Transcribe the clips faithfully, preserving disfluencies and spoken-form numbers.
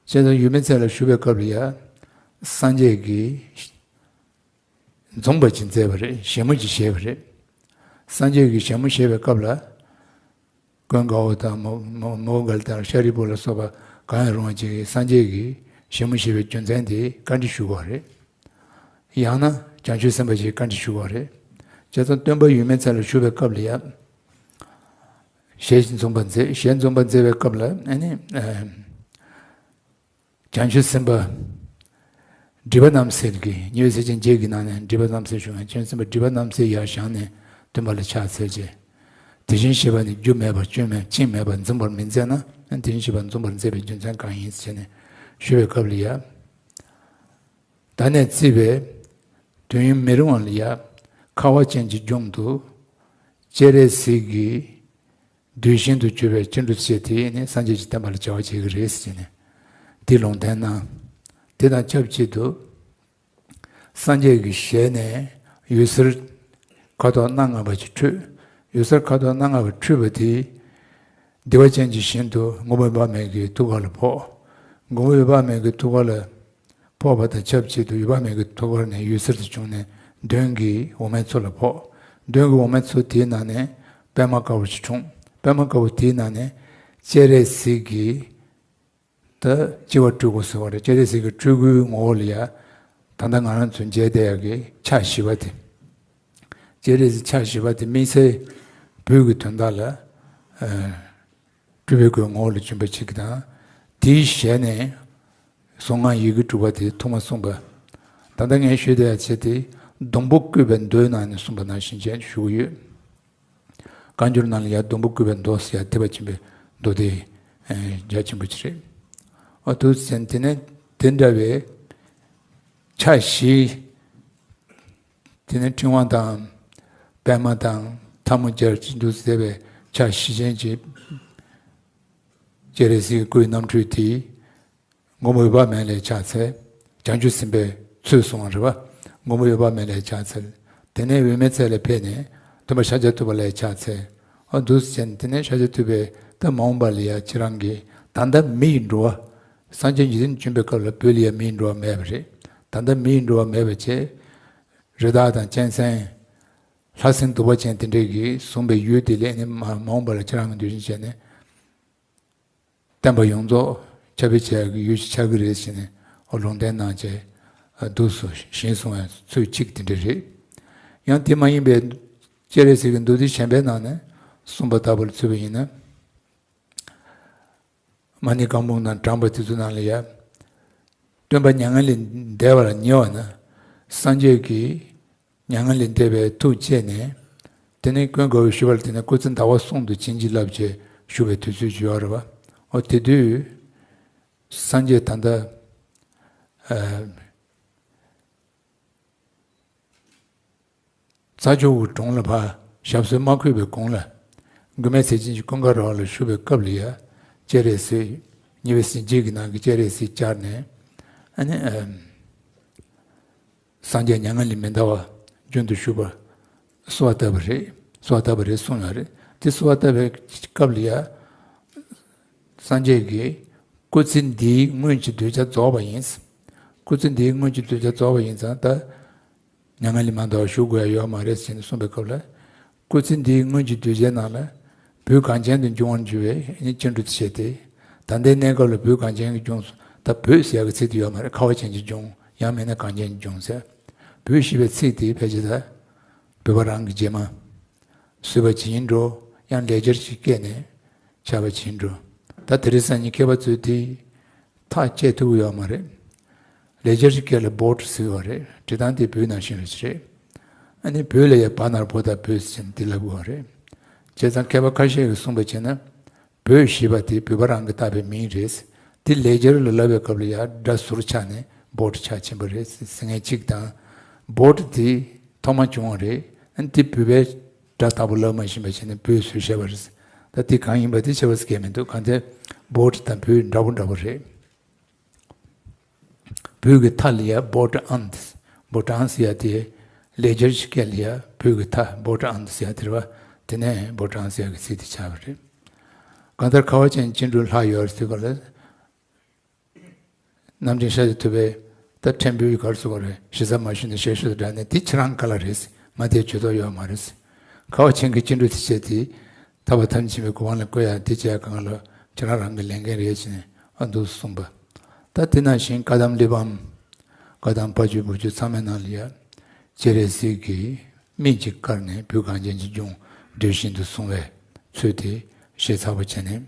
བྱས་ཙང་ཡུལ་མེད་ཚལ་ལ་བཞུགས་པའི་སྐབས་ལ་ཡ། སངས་རྒྱས་ཀྱིས་འཛུམ་པ་ཅིག་མཛད་པ་རེད། བཞད་མོ་ཅིག་བཞད་པ་རེད། སངས་རྒྱས་ཀྱིས་བཞད་མོ་བཞད་པའི་སྐབས་ལ། ཀུན་དགའ་བོ་དང་མོའུ་མོའུ་འགལ་དང་ཤཱ་རིའི་བུ་ལ་སོགས་པ་གང་ཡང་རུང་བ་ཅིག་གིས་སངས་རྒྱས་ཀྱིས་བཞད་མོ་བཞད་པའི་རྒྱུ་མཚན་དེ་བཀའ་འདྲི་ཞུ་དགོས་རེད། ཡང་ན་བྱང་ཆུབ་སེམས་དཔའ་ཞིག་བཀའ་འདྲི་ཞུ་དགོས་རེད། བྱས་ཙང་སྟོན་པ་ཡུལ་མེད་ཚལ་ལ་བཞུགས་པའི་སྐབས་ལ་ཡ། ཞལ་འཛུམ་པ་མཛད། ཞལ་འཛུམ་པ་མཛད་པའི་སྐབས་ལ་ཨ་ནི། བྱང་ཆུབ་སེམས་དཔའ་སྒྲིབ་པ་རྣམ་སེལ་གྱི་ཉེ་བའི་སྲས་ཆེན་བརྒྱད་ཀྱི་ནང་ནས་སྒྲིབ་པ་རྣམ་སེལ་ཞུ་མཁན་བྱང་ཆུབ་སེམས་དཔའ་སྒྲིབ་པ་རྣམ་སེལ་ཡར་བཞེངས་ནས་སྟོན་པ་ལ་ཕྱག་འཚལ་རྗེས། དེ་བཞིན་གཤེགས་པ་ནི་རྒྱུ་མེད་པར་སྐྱོན་མེད་ཕྱིན་མེད་པར་འཛུམ་པར་མི་མཛད་ན། དེ་བཞིན་གཤེགས་པ་འཛུམ་པར་མཛད་པའི་རྒྱུ་མཚན་གང་ཡིན་ཟེར་ནས་ཞུ་བའི་སྐབས་ལ་ཡ། ད་ནས་བརྩིས་པའི་དུས་ཡུན་མི་རིང་བ་ལ་ཡ། ཁ་བ་ཅན་གྱི་ལྗོངས་དུ་སྤྱན་རས་གཟིགས་ཀྱི་གདུལ་ཞིང་དུ་གྱུར་པའི་ཅི་འགྲུབ་ཆེ་དེ་ནི་སངས་རྒྱས་ཀྱི་བསྟན་པ་ལ་བྱ་བ་བྱེད་ཀྱི་རེད་ཟེར་ནས་འདི་ལུང་བསྟན་གནང་། དེ་དང་ཆབས་ཅིག་ཏུ་སངས་རྒྱས་ཀྱི་ཞལ་ནས་འོད་ཟེར་ཁ་དོག་སྣ་ལྔ་པ་ཅིག་འཕྲོས། འོད་ཟེར་ཁ་དོག་སྣ་ལྔ་པ་འཕྲོས་པ་དེ་བདེ་བ་ཅན་གྱི་ཞིང་དུ་མགོན་པོ་འོད་དཔག་མེད་ཀྱི་ཐུགས་ཀ་ལ་ཕོག་མགོན་པོ་འོད་དཔག་མེད་ཀྱི་ཐུགས་ཀ་ལ་ཕོག་པ་དང་ཆབས་ཅིག་ཏུ་འོད་དཔག་མེད་ཀྱི་ཐུགས་ཀ་ནས་འོད་ཟེར་དེ་བྱུང་ནས་མདུན་གྱི་འོ་མའི་ཚོགས་ལ་ཕོག་མདུན་གྱི་འོ་མའི་ཚོགས་དེའི་ནང་ནས་པདྨ་དཀར་པོ་ཞིག་འཁྲུངས། པདྨ་དཀར་པོ་དེའི་ནང་ནས་སྤྱན་རས་གཟིགས་ཀྱི་ད་སྤྱི་བོར་སྤྲུལ་སྐུ་ཟེར་བ་རེད། སྤྱན་རས་གཟིགས་ཀྱི་སྤྲུལ་སྐུའི་ངོ་བོ་ལ་ཡ། ད་ལྟ་ང་རང་ཚོ་མཇལ་བསྡད་ཡག་གི་ཕྱག་བཞི་པ་དེ། སྤྱན་རས་གཟིགས་ཕྱག་བཞི་པ་དེ་དམིགས་བསལ་བོད་ཀྱི་དོན་དག་ལ། ཨ། སྤྲུལ་པའི་སྐུའི་ངོ་བོ་ལ་བྱོན་པ་ཅིག་དང་། དེའི་ཞལ་ནས་གཟུངས་སྔགས་ཡི་གེ་དྲུག་པ་དེ་ཐོག་མ་གསུངས་པ། ད་ལྟ་ངས་ཞུས་བསྡད་ཡ་བྱས་ཏེ་སྡོང་པོ་བཀོད་པའི་མདོའི་ནང་ནས་གསུངས་པ་ནང་བཞིན་བྱས་ཞུ་གི་ཡོད། བཀའ་འགྱུར་ནང་ལ་ཡ་སྡོང་པོ་བཀོད་པའི་མདོ་ཟེར་ཡ་ཐེག་པ་ཆེན་པོའི་མདོ་དེ་རྒྱ་ཆེན་པོ་ཅིག་རེད། ཨ་དུ་ཟེར་དེ་ནས་དེ་འདྲ་བའི་ཕྱག་བཞི། དེ་ནས་ཕྲེང་བ་དང་། པདྨ་དང་ཐལ་མོ་སྦྱར་གྱི་འདུག་ཟེར་བའི་ཕྱག་བཞི་ཅན་གྱི་སྤྱན་རས་གཟིགས་སྐུའི་རྣམ་འཕྲུལ་དེ། མགོན་པོ་འོད་དཔག་མེད་ལ་ཕྱག་འཚལ། བྱང་ཆུབ་སེམས་དཔའི་ཚུལ་གསུངས་པ་རེད་པ། མགོན་པོ་འོད་དཔག་མེད་ལ་ཕྱག་འཚལ། དེ་ནས་འོད་མའི་ཚལ་ལ་ཕེབས་ནས་སྟོན་པ་ཤཱཀྱ་ཐུབ་པ་ལ་ཕྱག་འཚལ། ཨ་འདུག་ཟེར་ནས་དེ་ནས་ཤཱཀྱ་ཐུབ་པས་ད་མ་འོངས་པ་ལ་ཡ་ཁྱེད་རང་གིས་ད་ལྟ་མི་ཡི་འགྲོ་བ། སངས་རྒྱས་འཇིག་རྟེན་བྱོན་པའི་སྐབས་ལ་བོད་ལ་ཡ་མི་ཡི་འགྲོ་བ་མེད་པ་རེད། ད་ལྟ་མི་ཡི་འགྲོ་བ་མེད་པ་བྱས། རི་དྭགས་དང་གཅན་གཟན། ལྷ་སྲིན་གདུག་པ་ཅན་དེ་འདྲས་ཀྱིས་བཟུང་བའི་ཡུལ་དེ་ལས་ནི་མ་མ་འོངས་པ་ལ་ཁྱེད་རང་གི་འདུལ་ཞིང་བྱས་ནས། བསྟན་པ་ཡོངས་རྫོགས་ཁྱབ་སྤེལ་བྱེད་ཡག་གི་ཡུལ་ཞིག་ཆགས་ཀྱི་རེད་ཟེར་ནས་ཨོ་ལུང་བསྟན་གནང་བྱས། ཨ་འདུག་སོ་ཞེས་གསུངས་པའི་ཚུལ་གཅིག་དེ་འདྲ་རེད། ཡང་དེ་མ་ཡིན་པའི་སྤྱན་རས་གཟིགས་ཀྱི་མདོ་སྡེ་གཞན་པའི་ནང་ནས་གསུངས་པ་ལྟ་བུར་ཚུད་པ་ཡིན་ན། མ་ཎི་བཀའ་འབུམ་ནང་དྲངས་པ་དེ་ཚོ་ནང་ལ་ཡ། སྟོན་པ་མྱ་ངན་ལས་འདས་པར་ཉེ་བ་ན། སངས་རྒྱས་ཀྱིས་མྱ་ངན་ལས་འདས་པའི་ཐུགས་བསྐྱེད་ནས། དེ་ནས་ཀུན་དགའ་བོས་ཞུས་པ་ལ་དེ་ནས་སྐུ་ཚེ་ཟླ་བ་གསུམ་དུ་བྱིན་གྱིས་བརླབས་བྱས་བཞུགས་པའི་དུས་ཚོད་ཅིག་ཡོད་རེད་པ། འོ་དེ་དུས་སངས་རྒྱས་ད་ལྟ་ཨ། རྩྭ་མཆོག་གི་དྲུང་ལ་ཕར་ཞབས་སོར་མ་འཁོད་པའི་གོང་ལ། མགོན་མེད་ཟས་སྦྱིན་གྱི་ཀུན་དགའ་ར་བ་ལ་བཞུགས་པའི་སྐབས་ལ་ཡ། སྤྱན་རས་གཟིགས། ཉེ་བའི་སྲས་བརྒྱད་ཀྱི་ནང་གི་སྤྱན་རས་གཟིགས་བཅར་ནས། ཨ་ནི་ཨ། སངས་རྒྱས་མྱ་ངན་ལས་མི་འདའ་བར་རྒྱུན་དུ་བཞུགས་པར་གསོལ་བ་བཏབ་པ་རེད། གསོལ་བ་བཏབ་པ་རེད་གསུངས་ཡོད་རེད། དེ་གསོལ་བ་བཏབ་པའི་སྐབས་ལ་ཡ། སངས་རྒྱས་ཀྱིས་སྐུ་ཚེ་འདིའི་སྔོན་གྱི་གདུལ་བྱ་རྫོགས་པ་ཡིན། སྐུ་ཚེ་འདིའི་སྔོན་གྱི་གདུལ་བྱ་རྫོགས་པ་ཡིན་ཙང་ད། མྱ་ངན་ལས་མ་འདའ་བར་བཞུགས་དགོས་ཡ་ཡོད་མ་རེད་ཟེར་ནས་གསུངས་པའི་སྐབས་ལ། སྐུ་ཚེ་འདིའི་སྔོན་གྱི་གདུལ་བྱའི་ནང་ལ། བོད་གངས་ཅན་དུ་འབྱུང་བར་འགྱུར་བའི་ནི་ཅི་འགྲུབ་བྱས་ཏེ། ད་ལྟའི་གནས་སྐབས་ལ་བོད་གངས་ཅན་གྱི་ལྗོངས་སུ་ད་བོད་ཟེར་ཡ་གི་ཚིག་དེ་ཡོད་མ་རེད། ཁ་བ་ཅན་གྱི་ལྗོངས། ཡང་མིན་ན་གངས་ཅན་གྱི་ལྗོངས་ཟེར། བོད་ཞེས་པའི་ཚིག་དེ་ཕལ་ཆེར་ད་བོད་པ་རང་གི་རྗེས་མ་བཟོས་པ་ཇི་ཡིན་འགྲོ། ཡང་ལེགས་སྦྱར་ཞིག་བཀལ་ནས་ཁྱབ་པ་ཇི་ཡིན་འགྲོ། ད་དེ་རིང་སང་ཉིན་མཁས་པ་ཚོས་དེ་ཐག་བཅད་ཐུབ་ཀྱི་ཡོད་མ་རེད། ལེགས་སྦྱར་གྱི་སྐད་ལ་བྷོཊ་ཟེར་བ་རེད། འབྲི་སྟངས་དེ་བོད་ནང་བཞིན་རེད་རེད། ཨ་ནི་བོད་ལ་ཡང་བ་ན་རོ་བོ་ད་བོད་ཟེར་ནས་དེ་ལབ་དགོས་པ་རེད། བྱས་ཙང་མཁས་པ་ཁ་ཤས་ཀྱིས་གསུངས་པ་བྱས་ན། བོད་ཞེས་པ་དེ་བོད་པ་རང་གིས་བཏགས་པའི་མིང་རེད། དེ་ལེགས་སྦྱར་ལ་ལབ་པའི་སྐབས་ལ་ཡང་སྒྲ་ཟུར་ཆག་ནས་བྷོཊ་ཆག་ཕྱིན་པ་རེད་ཟེར་མཁན་གཅིག་དང་། བྷོཊ་དེ་ཐོག་མ་བྱུང་བ་རེད། ཨ་ནི་དེ་བོད་པའི་སྒྲ་ལྟ་བུ་ལབ་མ་ཤེས་པ་བྱས་ནས་བོད་ཟེར་བཞག་པ་རེད། ད་དེ་གང་ཡིན་པ་དེ་ཆེ་བ་ཟེར་མཁན་མི་འདུག་གང་ལྟར་བྷོཊ་དང་བོད་འདྲ་པོ་འདྲ་པོ་རེད། བོད་ཀྱི་མཐའ་ལ་ཡ་བྷོ་ཊ་ཨཱནྟ། བྷོ་ཊ་ཨཱནྟ་ཟེར་ཡ་དེ་ལེགས་སྦྱར་གྱི་སྐད་ལ་ཡ་བོད་ཀྱི་མཐའ་བྷོ་ཊ་ཨཱནྟ་ཟེར་ཡ་དེ་རེད་བ། དེ་ནས་བྷོ་ཊ་ཨཱནྟ་ཟེར་ཡ་གི་ཚིག་དེ་ཆགས་པ་རེད། གང་ལྟར་ཁ་བ་ཅན་ཅི་འགྲུབ་ལྷག་ཡོད་རེད་ཟེར་ག་ལ། རྣམ་འདྲེན་ཤཱཀྱ་ཐུབ་པས་ད་ཕྲན་བུའི་གར་སོགས་རེད། ཞེ་ས་མ་ཞུས་ནས་ཞལ་ཤུལ་དུ་བསྒྲགས་ནས། དེ་ཁྱེད་རང་ག་ལ་རེད། ང་དེ་ཇུས་གཏོགས་ཡོད་མ་རེད། ཁ་བ་ཅན་གྱི་སྐྱེ་འགྲོ་དེ་བྱས་ཏེ། ཐར་པ་ཐམས་ཅད་མཁྱེན་པའི་གོ་འཕང་ལ་བཀོད་ཡ་དེ་བྱས་གང་ལ་ཁྱེད་རང་རང་གི་ལས་འགན་རེད་ཅེས་ནས་ཨ་འདུག་གསུངས་པ། ད་དེ་ནང་བཞིན་བཀའ་གདམས་གླེགས་བམ། བཀའ་གདམས་ཕ་ཇོ་བུ་ཇོ་ཚང་མའི་ནང་ལ་ཡ། སྤྱན་རས་གཟིགས་ཀྱིས་སྨན་གྱིས་བཀར་ནས་བོད་གངས་ཅན་གྱི་ལྗོངས་འགྲོ་བཞིན་དུ་སོང་བའི་ཚུལ་དེ་ཞིབ་ཚགས་པོ་བྱས་ནས་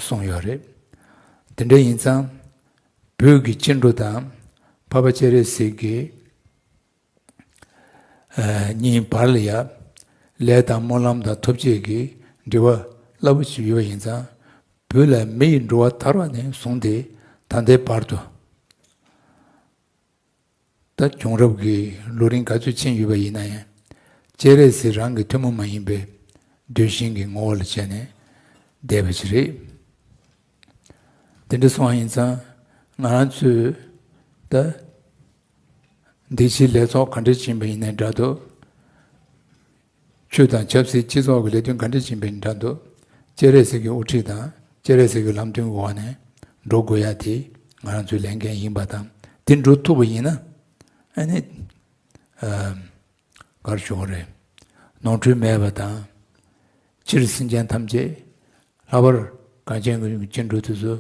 གསུངས་ཡོད་རེད། དེ་འདྲ་ཡིན་ཙང་བོད་ཀྱི་སྐྱེ་འགྲོ་དང་འཕགས་པ་སྤྱན་རས་གཟིགས་ཀྱི་གཉིས་བར་ལ་ཡ། ལས་དང་སྨོན་ལམ་དང་ཐོབ་བྱེད་ཀྱི་འབྲེལ་བ་རླབས་པོ་ཆེ་ཡོད་པ་ཡིན་ཙང་། བོད་ལ་མི་ཡི་འགྲོ་བ་དར་བ་ནས་བཟུང་སྟེ་ད་ལྟའི་བར་དུ། ད་བྱུང་རབས་ཀྱི་ལོ་རིམ་ག་ཚོད་ཕྱིན་ཡོད་པ་ཡིན་ན་ཡང་། སྤྱན་རས་གཟིགས་རང་གི་ཐུན་མོང་མ་ཡིན་པའི་གདུལ་ཞིང་གི་ངོ་བོ་ལ་བྱས་ནས་བསྡད་པ་ཞིག་རེད། དེ་འདྲ་སོང་བ་ཡིན་ཙང་ང་རང་ཚོས་ད་འདི་ཕྱིའི་ལས་ཚོགས་ག་འདྲ་ཕྱིན་པ་ཡིན་ནའི་འདྲ་འདུག་ཆོས་དང་ཆབ་སྲིད་སྤྱི་ཚོགས་ཀྱི་ལས་དོན་ག་འདྲ་ཕྱིན་པ་ཡིན་འདྲ་འདུག་སྤྱན་རས་གཟིགས་ཀྱི་དབུ་ཁྲིད་དང་སྤྱན་རས་གཟིགས་ཀྱི་ལམ་སྟོན་གྱི་འོག་ནས་འགྲོ་དགོས་ཡ་དེ་ང་རང་ཚོའི་ལས་འགན་ཡིན་པ་དང་། དེ་འགྲོ་ཐུབ་པ་ཡིན་ན་ཨ་ནི། གར་ཞོག་རེད། ནོར་འཁྲུལ་མེད་པ་དང་། སྤྱིར་སེམས་ཅན་ཐམས་ཅད་ལྷག་པར་གངས་ཅན་གྱི་སྐྱེ་འགྲོ་དེ་ཚོ་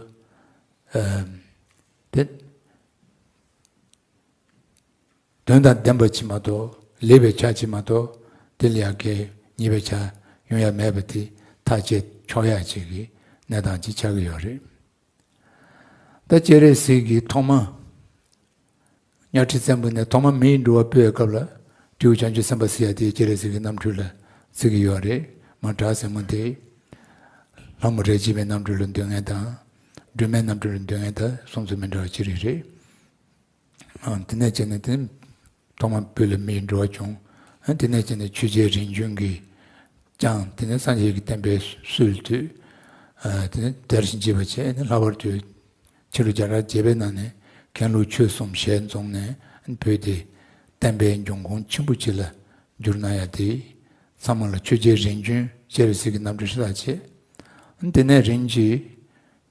དེ་དོན་དང་ལྡན་པ་ཅིག་མ་གཏོགས་ལེགས་པའི་ཆ་ཅིག་མ་གཏོགས་དེ་ལ་ཡ་གའི་ཉེས་པའི་ཆ་ཡོང་ཡ་མེད་པ་དེ་ཐག་བཅད་ཆོག་ཡ་ཅིག་གི་གནས་སྟངས་ཅིག་ཆགས་ཀྱི་ཡོད་རེད། ད་སྤྱན་རས་གཟིགས་ཀྱིས་ཐོག་མ་གཉའ་ཁྲི་བཙན་པོ་ནས་ཐོག་མ་མི་ཡི་འགྲོ་བ་སྤེལ་བའི་སྐབས་ལ་སྤྲེའུ་བྱང་ཆུབ་སེམས་དཔའ་ཟེར་ཡ་དེ་སྤྱན་རས་གཟིགས་ཀྱི་རྣམ་འཕྲུལ་ལ་བརྩི་གི་ཡོད་རེད། མ་བྲག་སྲིན་མོ་དེ་ལྷ་མོ་རས་བྱེད་པའི་རྣམ་འཕྲུལ་ལ་འདོད་མཁན་དང་། སྒྲོལ་མའི་རྣམ་འཕྲུལ་ལ་འདོད་མཁན་དང་གསུང་ཚུལ་མི་འདྲ་བ་ཅིག་རེད། རེད། ཨ། དེ་ནས་བྱས་ནས་དེ་ཐོག་མར་བོད་ལ་མིའི་འགྲོ་བ་བྱུང་། ཨ། དེ་ནས་བྱས་ནས་ཆོས་རྒྱལ་རིམ་བྱོན་གྱིས་ཀྱང་དེ་ནས་སངས་རྒྱས་ཀྱི་བསྟན་པའི་སྲོལ་བཏོད། ཨ། དེ་ནས་དར་ཞིང་རྒྱས་པ་བྱས་ནས་ལྷག་པར་དུ་ཕྱི་ལོ་བརྒྱ་ཕྲག་བརྒྱད་པའི་ནང་ནས་མཁན་སློབ་ཆོས་གསུམ་ཞལ་འཛོམས་ནས་བོད་དེ་བསྟན་པའི་འབྱུང་ཁུངས་ཆེན་པོ་ཅིག་ལ་འགྱུར་གནང་ཡ་དེ་ཚང་མ་ལ་ཆོས་རྒྱལ་རིམ་བྱོན་སྤྱན་རས་གཟིགས་ཀྱི་རྣམ་འཕྲུལ་ཤ་སྟག་བྱས། དེ་ནས་རིམ་གྱིས་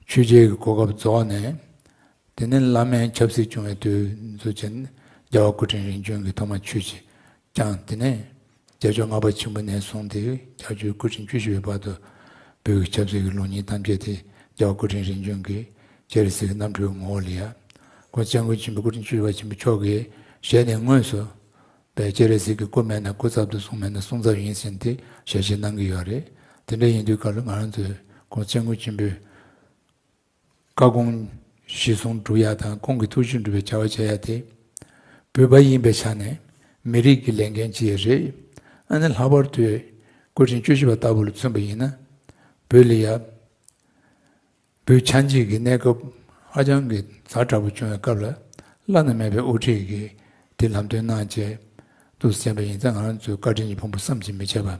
ཆོས་རྒྱལ་གྱི་གོ་སྐབས་རྫོགས་ནས། དེ་ནས་བླ་མའི་ཆབ་སྲིད་བྱུང་བའི་དུས་ཚོད་ཅན། རྒྱལ་བ་སྐུ་ཕྲེང་རིམ་བྱོན་གྱིས་ཐོག་མར་ཆོས་ཀྱི་ཀྱང་། དེ་ནས་རྒྱལ་མཆོག་ལྔ་པ་ཆེན་པོ་ནས་བཟུང་སྟེ་རྒྱལ་མཆོག་སྐུ་ཕྲེང་བཅུ་བཞི་པའི་བར་དུ་བོད་ཀྱི་ཆབ་སྲིད་ཀྱི་ལུགས་གཉིས་ཐམས་ཅད་དེ་རྒྱལ་བ་སྐུ་ཕྲེང་རིམ་བྱོན་གྱིས་སྤྱན་རས་གཟིགས་ཀྱི་རྣམ་འཕྲུལ་ངོ་བོ་ལ་ཡ། ཁོང་སྐྱབས་མགོན་ཆེན་པོ་སྐུ་ཕྲེང་བཅུ་བཞི་པ་ཆེན་པོ་མཆོག་གི་ཞལ་ནས་དངོས་སུ་པའི་སྤྱན་རས་གཟིགས་ཀྱི་སྐུ་མེད་ན་སྐུ་ཚབ་ཏུ་གསུང་མེད་ན་གསུང་ཚབ་ཡིན་ཟེར་ཏེ་ཞལ་བཞེས་གནང་གི་ཡོད་རེད། དེ་འདྲ་ཡིན་དུས་སྐབས་ལ་ང་རང་ཚོས་ཁོང་སྐྱབས་མགོན་ཆེན་པོའི་བཀའ་དགོངས་གཞིར་བཟུང་སྒྲུབ་ཡ་དང་ཁོང་གི་ཐུགས་བཞེད་སྒྲུབ་པའི་བྱ་བ་བྱེད་ཡ་དེ། བོད་པ་ཡིན་པའི་ཆ་ནས་མི་རིགས་ཀྱི་ལས་འགན་ཅིག་རེད། ཨ་ནི་ལྷག་པར་དུ་སྐུ་ཕྲེང་བཅུ་བཞི་པ་ལྟ་བུ་ལ་མཚོན་པ་ཡིན་ན། བོད་ལ་ཡ། བོད་ཆགས་འཇིག་གི་གནས་སྐབས་ཧ་ཅང་གི་ཛ་དྲག་པོ་བྱུང་བའི་སྐབས་ལ་བླ་ན་མེད་པའི་དབུ་ཁྲིད་ཀྱིས་དེ་ལམ་སྟོན་གནང་བྱས། འདུག་སེ་བྱས་པ་ཡིན་ཙང་ང་རང་ཚོའི་བཀའ་དྲིན་གྱི་ཕུང་པོ་བསམ་གྱིས་མི་ཁྱབ་པ།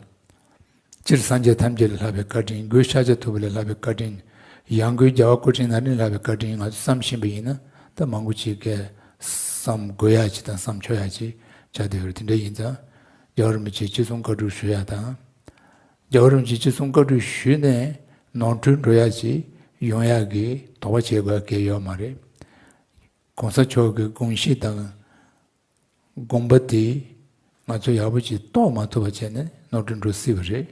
སྤྱིར་སངས་རྒྱས་ཐམས་ཅད་ལས་ལྷག་པའི་བཀའ་དྲིན། སྒོས་ཤཱཀྱ་ཐུབ་པ་ལས་ལྷག་པའི་བཀའ་དྲིན། ཡང་སྒོས་རྒྱལ་བ་སྐུ་ཕྲེང་ན་རིམ་ལས་ལྷག་པའི་བཀའ་དྲིན་ང་ཚོས་བསམ་ཤེས་པ་ཡིན་ན་ད་མང་པོ་ཅིག་གིས་བསམ་དགོས་ཡ་ཅིག་དང་བསམ་ཆོག་ཡ་ཅིག་ཆགས་བསྡད་ཡོད་རེད། དེ་འདྲ་ཡིན་ཙང་རྒྱལ་བ་རིན་པོ་ཆེ་ཅི་གསུང་བཀའ་སྒྲུབ་ཞུ་ཡ་དང་། རྒྱལ་བ་རིན་པོ་ཆེ་ཅི་གསུང་བཀའ་སྒྲུབ་ཞུས་ནས་ནོར་འཁྲུལ་འགྲོ་ཡ་ཅིག་ཡོང་ཡ་གི་དོགས་པ་བྱེད་དགོས་ཡ་གང་ཡང་ཡོད་མ་རེད། གོང་ས་མཆོག་གི་དགོངས་གཞི་དང་། དགོངས་པ་དེ་ང་ཚོ་ཡག་པོ་ཅིག་རྟོགས་མ་ཐུབ་པ་བྱས་ནས་ནོར་འཁྲུལ་འགྲོ་སྲིད་པ་རེད།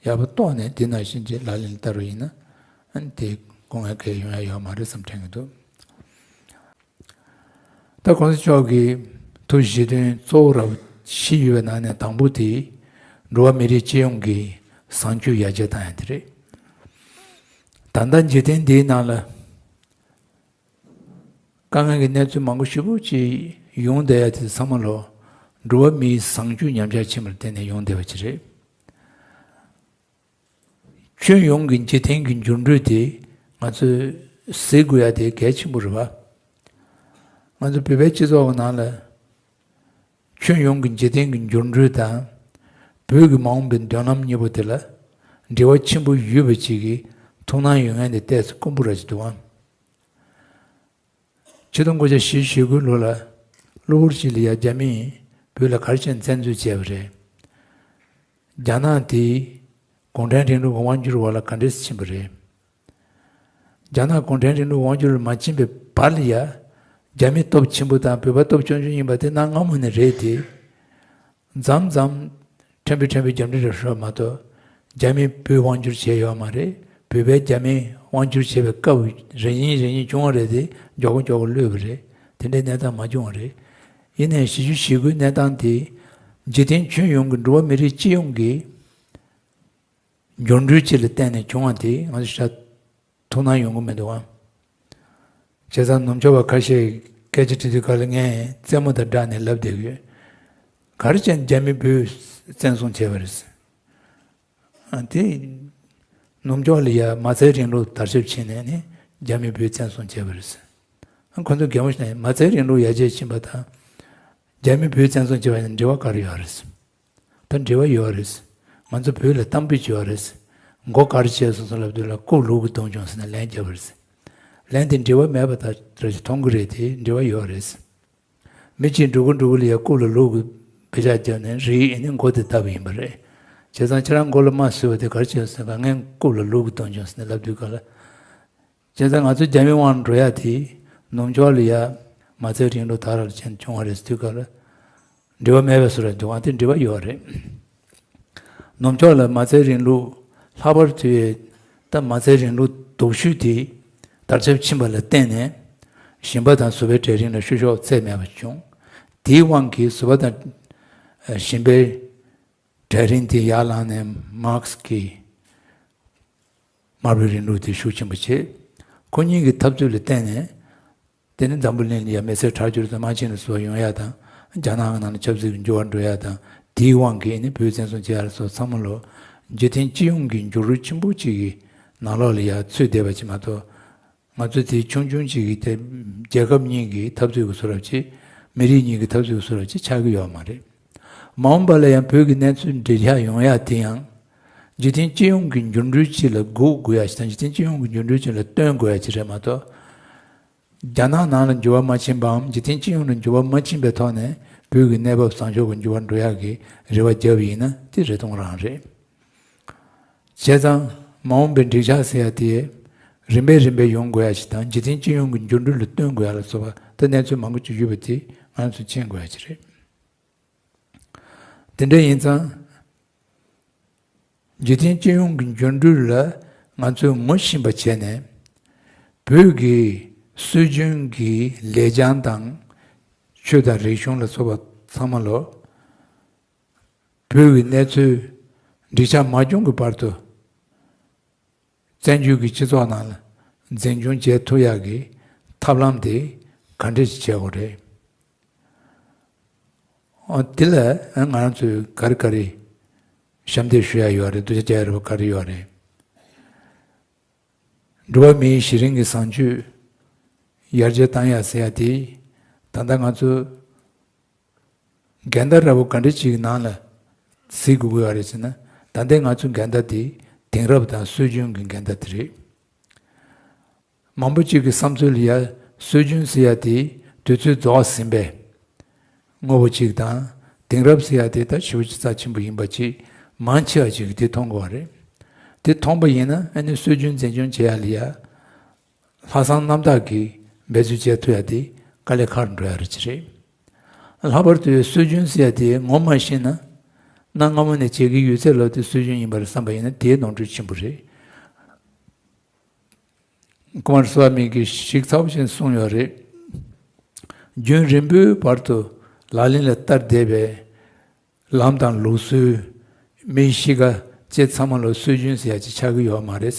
ཡག་པོ་རྟོགས་ནས་དེ་ནང་བཞིན་ཅིག་ལག་ལེན་བསྟར་བ་ཡིན་ན། ཨ་ནི་དེ་དགོས་ངེས་གང་ཡང་ཡོང་ཡ་ཡོད་མ་རེད་བསམ་དྲན་གྱི་འདུག་ད་གོང་ས་མཆོག་གི་ཐུགས་བཞེད་དོན་གཙོ་བོ་ར་བཞི་ཡོད་པའི་ནང་ནས་དང་པོ་དེ་འགྲོ་བ་མི་རིགས་སྤྱི་ཡོངས་ཀྱི་བཟང་སྤྱོད་ཡར་རྒྱས་བཏང་ཡ་དེ་རེད། ད་ལྟ་འཇིག་རྟེན་འདིའི་ནང་ལ་དཀའ་ངལ་གྱི་གནས་ཚུལ་མང་པོ་ཞེ་པོ་ཅིག་ཡོང་བསྡད་ཡ་དེ་ཚང་མ་ལོ་འགྲོ་བ་མིའི་བཟང་སྤྱོད་ཉམས་ཆག་ཕྱིན་པར་བརྟེན་ནས་ཡོང་བསྡད་པ་ཅིག་རེད། ཁྱོན་ཡོངས་ཀྱི་འཇིག་རྟེན་གྱི་འགྱུར་འགྲོས་དེ་ང་ཚོས་གཟིགས་དགོས་ཡ་དེ་གལ་ཆེན་པོ་རེད་བ། ང་ཚོ་བོད་པའི་སྤྱི་ཚོགས་ཀྱི་ནང་ལ་ཁྱོན་ཡོངས་ཀྱི་འཇིག་རྟེན་གྱི་འགྱུར་འགྲོས་དང་བོད་ཀྱི་མ་འོངས་པའི་མདུན་ལམ་གཉིས་པོ་དེ་ལ་འབྲེལ་བ་ཆེན་པོ་ཡོད་པ་ཅིག་གི་ཐུགས་སྣང་ཡོད་མཁན་དེ་ཏོག་ཙམ་དཀོན་པོ་ར་ཅིག་འདུག་ཨང་། ཆིག་སྟོང་དགུ་བརྒྱ་བཞི་བཅུ་ཞེ་དགུའི་ལོ་ལ་གློ་བུར་ཅིག་ལ་ཡ་རྒྱ་མིས་བོད་ལ་ག་རེ་བྱས་ནས་བཙན་འཛུལ་བྱས་པ་རེད། རྒྱ་ནག་དེ་གུང་ཁྲན་རིང་ལུགས་དབང་སྒྱུར་འོག་ལ་ག་འདྲས་ཕྱིན་པ་རེད། རྒྱ་ནག་གུང་ཁྲན་རིང་ལུགས་དབང་སྒྱུར་མ་ཕྱིན་པའི་བར་ལ་ཡ་ རྒྱ་མི་སྟོབས་ཆེན་པོ་དང་བོད་པ་སྟོབས་ཆུང་ཆུང་ཡིན་པ་དེ་གནའ་སྔ་མོ་ནས་རེད་དེ། མཚམས་མཚམས་ཕྲན་བུ་ཕྲན་བུ་རྒྱབ་འདྲེ་རེ་ཤོར་མ་གཏོགས། རྒྱ་མིས་བོད་དབང་བསྒྱུར་བྱས་ཡོད་མ་རེད། བོད་པས་རྒྱ་མིས་དབང་བསྒྱུར་བྱས་པའི་སྐབས་རེ་གཉིས་རེ་གཉིས་བྱུང་བ་རེད་དེ། མགྱོགས་པོ་མགྱོགས་པོ་གློད་པ་རེད། དེ་འདྲའི་གནས་སྟངས་མ་བྱུང་བ་རེད། ཡིན་ནའི་བཞི་བཅུ་ཞེ་དགུའི་གནས་སྟངས་དེ། འཇིག་རྟེན་ཁྱོན་ཡོངས་ཀྱི་འགྲོ་བ་མི་རིགས་སྤྱི་ཡོངས་ཀྱི་འགྱུར་འགྲོས་ཅིག་ལ་བརྟེན་ནས་བྱུང་བ་དེ་ང་ཚོ་ཤ་ཐུགས་སྣང་ཡོང་གི་མི་འདུག་ཨང་། བྱས་ཙང་ནུབ་ཕྱོགས་པ་ཁ་ཤས་སྐད་ཆ་དྲི་དུས་སྐབས་ལ་ངས་རྩེད་མོ་དང་སྦྲགས་ནས་ལབ་བསྡད་ཡོད། ག་རེ་བྱས་ནས་རྒྱ་མི་བོད་བཙན་བཟུང་བྱས་པ་རེད། ཨ་དེ། ནུབ་ཕྱོགས་ལ་ཡ་མ་རྩའི་རིང་ལུགས་དར་ཁྱབ་ཕྱིན་ནས་ནི་རྒྱ་མི་བོད་བཙན་བཟུང་བྱས་པ་རེད། ཨ་ཁོ་ཚོ་གད་མོ་ཤོར་ནས་མ་རྩའི་རིང་ལུགས་ཡར་རྒྱས་ཕྱིན་པ་དང་། རྒྱ་མི་བོད་བཙན་བཟུང་བྱས་པ་ཡང་འབྲེལ་བ་ག་རེ་ཡོད་རེད། ད་འབྲེལ་བ་ཡོད་རེད། ང་ཚོ་བོད་ལ་གཏམ་དཔེ་བྱོས་པ་རེད། མགོ་དཀར་བྱས་སོང་སོང་ལབ་དུས་ལ་རྐུབ་ལུག་གིས་བརྡུངས་བྱུང་ཟེར་ནས་ལན་བརྒྱབ་པ་རེད། ལན་དེ་འབྲེལ་བ་མེད་པ་ལྟར་མཐོང་གི་རེད་དེ་འབྲེལ་བ་ཡོད་རེད། མི་གཅིག་འགྲོ་གི་འགྲོ་གི་ལ་ཡ་རྐུབ་ལ་ལུག་གིས་བེ་ཅག་བརྒྱབ་ནས་རིལ་ཡིན་ནས་མགོ་དེ་བརྡབས་པ་ཡིན་པ་རེད། བྱས་ཙང་ཁྱེད་རང་མགོ་ལ་རྨ་བཟོས་པ་དེ་ག་རེ་བྱས་ཟེར་ག་ངས་རྐུབ་ལ་ལུག་གིས་བརྡུངས་བྱུང་ཟེར་ནས་ལབ་དུས་སྐབས་ལ། བྱས་ཙང་ང་ཚོ་རྒྱ་མི་དབང་འགྲོ་ཡ་དེ་ནུབ་ཕྱོགས་ལ་ཡ་མ་རྩའི་རིང་ལུགས་དར་ར་ཅན་བྱུང་བ་རེད་ཟེར་དུས་སྐབས་ལ། འབྲེལ་བ་མེད་པའི་བཟོ་འདྲ་འདུག་ཨང་། དེ་འབྲེལ་བ་ཡོད་རེད། ནུབ་ཕྱོགས་ལ་མ་རྩའི་རིང་ལུགས་ལྷག་པར་དུ་ད་མ་རྩའི་རིང་ལུགས་སྡུག་ཤོས་དེ་དར་ཁྱབ་ཕྱིན་པ་ལ་བརྟེན་ནས་ཞིང་པ་དང་བཟོ་པའི་གྲལ་རིམ་ལ་བཤུ་གཞོག་ཚད་མེད་པ་བྱུང་། དེའི་དབང་གིས་བཟོ་པ་དང་ཞིང་པའི་གྲལ་རིམ་དེ་ཡར་ལངས་ནས་མཱག་སི་ཀྱི་དམར་པོའི་རིང་ལུགས་དེ་ཤུགས་ཆེན་པོ་བྱས། ཁོ་གཉིས་ཀྱི་འཐབ་རྩོད་ལ་བརྟེན་ནས། དེ་ནི་འཛམ་བུ་གླིང་ལ་ཡ་མི་སེར་དྲག་སྦྱོར་དང་དམག་ཆེན་ལ་སོགས་ཡོང་ཡ་དང་། རྒྱ་ནག་གི་ནང་ལ་ཆབ་སྲིད་ཀྱི་འགྱུར་བ་འགྲོ་ཡ་དང་། དེའི་དབང་གིས་ནི་བོད་བཙན་བཟུང་བྱེད་ཡ་ལ་སོགས་ཚང་མ་ལོ། འཇིག་རྟེན་སྤྱི་ཡོངས་ཀྱི་འགྱུར་བ་ཆེན་པོ་གཅིག་གི་ནང་ལོགས་ལ་ཡ་ཚུད་བསྡད་པ་ཅིག་མ་གཏོགས། ང་ཚོ་དེ་ཆུང་ཆུང་གཅིག་གི་དེ་རྒྱལ་ཁབ་གཉིས་ཀྱི་འཐབ་རྩོད་ཀྱི་བཟོ་འདྲ་ཅིག་མི་རིགས་གཉིས་ཀྱི་འཐབ་རྩོད་ཀྱི་བཟོ་འདྲ་ཅིག་ཆགས་ཀྱི་ཡོད་མ་རེད། མ་འོངས་པ་ལ་ཡང་བོད་ཀྱི་གནས་ཚུལ་འགྲིག་ཆགས་ཡོང་ཡ་དེ་ཡང་། འཇིག་རྟེན་སྤྱི་ཡོངས་ཀྱི་འགྱུར་འགྲོས་གཅིག་ལ་སྒུག་དགོས་ཡ་ཞིག་དང་། འཇིག་རྟེན་སྤྱི་ཡོངས་ཀྱི་འགྱུར་འགྲོས་གཅིག་ལ་བསྟུན་དགོས་ཡ་ཅིག་རེད་མ་གཏོགས། རྒྱ་ནག་ནང་ལ་འགྱུར་བ་མ་ཕྱིན་པའམ་འཇིག་རྟེན་སྤྱི་ཡོངས་ལ་འགྱུར་བ་མ་ཕྱིན་པའི་ཐོག་ནས་བོད་ཀྱི་གནས་བབ་བཟང་ཕྱོགས་ཀྱི་འགྱུར་བ་འགྲོ་ཡག་གི་རེ་བ་བརྒྱབ་པ་ཡིན་ན་དེ་རེ་སྟོང་རང་རེད། བྱས་ཙང་མ་འོངས་པའི་འགྲིག་ཆགས་ཟེར་ཡ་དེ་རིམ་པས་རིམ་པས་ཡོང་དགོས་ཡ་ཞིག་དང་། འཇིག་རྟེན་སྤྱི་ཡོངས་ཀྱི་འགྱུར་འགྲོས་ལ་བསྟུན་དགོས་ཡ་ལ་སོགས་པ་ད་གནས་ཚུལ་མང་པོ་ཅིག་ཡོད་པ་དེ་ང་ཚོས་མཁྱེན་དགོས་ཡ་ཅིག་རེད། དེ་འདྲ་ཡིན་ཙང་། འཇིག་རྟེན་སྤྱི་ཡོངས་ཀྱི་འགྱུར་འགྲོས་ལ་ང་ཚོས་ངོ་ཤེས་པ་བྱས་ནས། བོད་ཀྱི་སྲོལ་རྒྱུན་གྱི་ལེགས་བྱང་དང་། ཆོས་དང་རིག་གཞུང་ལ་སོགས་པ་ཚང་མ་ལོ། བོད་ཀྱི་གནས་ཚུལ་འགྲིག་ཆགས་མ་བྱུང་གི་བར་དུ། བཙན་བྱོལ་གྱི་སྤྱི་ཚོགས་ནང་ལ་འཛིན་སྐྱོང་བྱེད་ཐུབ་ཡག་གི་ཐབས་ལམ་དེ་ག་འདྲ་ཞིག་བྱེད་དགོས་རེད། ཨོ་དེ་ལ་ང་རང་ཚོས་ག་རེ་ག་རེ་ཞབས་འདེགས་ཞུ་ཡ་ཡོད་རེད། སྡུག་ཅག་རྒྱག་ཡ་རེད་པ་ག་རེ་ཡོད་རེད། འགྲོ་བ་མིའི་གཞི་རིམ་གྱི་བཟང་སྤྱོད་ཡར་རྒྱས་བཏང་ཡ་ཟེར་ཡ་དེ་ད་ལྟ་ང་ཚོ་འགལ་ཟླ་འདྲ་པོ་ག་འདྲ་ཅིག་ནང་ལ་གཟིགས་དགོས་ཀྱི་ཡོད་རེད་ཟེར་ན། ད་ལྟའི་ང་ཚོའི་འགལ་ཟླ་དེ་དེང་རབས་དང་སྲོལ་རྒྱུན་གྱི་འགལ་ཟླ་དེ་རེད། མང་པོ་ཅིག་གི་བསམ་ཚུལ་ལ་ཡ་སྲོལ་རྒྱུན་ཟེར་ཡ་དེ་དུས་ཚོད་རྫོགས་ཟིན་པའི་དངོས་པོ་ཅིག་དང་། དེང་རབས་ཟེར་ཡ་དེ་ད་ཞེ་པོ་ཅིག་རྩ་ཆེན་པོ་ཡིན་པ་ཅིག་མང་ཆེ་བ་ཅིག་གིས་དེ་མཐོང་དགོས་པ་རེད། དེ་མཐོང་པ་ཡིན་ན་ཨ་ནི་སྲོལ་རྒྱུན་འཛིན་སྐྱོང་བྱེད་ཡ་ལ་ཡ། ལྷག་བསམ་རྣམ་དག་གིས་འབད་རྩོལ་བྱེད་ཐུབ་ཡ་དེ་དཀའ་ལས་ཁག་འགྲོ་ཡ་རེད་ཅི་རེད། ལྷག་པར་དུ་སྲོལ་རྒྱུན་ཟེར་ཡ་དེ་ངོ་མ་ཤེས་ན། གནའ་སྔ་མོ་ནས་བྱེད་ཀྱི་ཡོད་ཚད་ལོ་དེ་སྲོལ་རྒྱུན་ཡིན་པར་བསམ་པ་ཡིན་ན་དེའི་ནོར་འཁྲུལ་ཆེན་པོ་རེད། ཀུ་མར་སྭ་མི་གིས་ཞིབ་ཚགས་པོ་བྱས་གསུངས་ཡོད་རེད། རྒྱུན་རིང་པོའི་བར་དུ་ལག་ལེན་ལ་བསྟར་བསྡད་པའི་ལམ་དང་ལུགས་སྲོལ། མིའི་གཤིས་ཀ་བཅས་ཚང་མ་ལ་སྲོལ་རྒྱུན་ཟེར་ཡ་ཅིག་ཆགས་ཀྱི་ཡོད་མ་རེད། བྱས་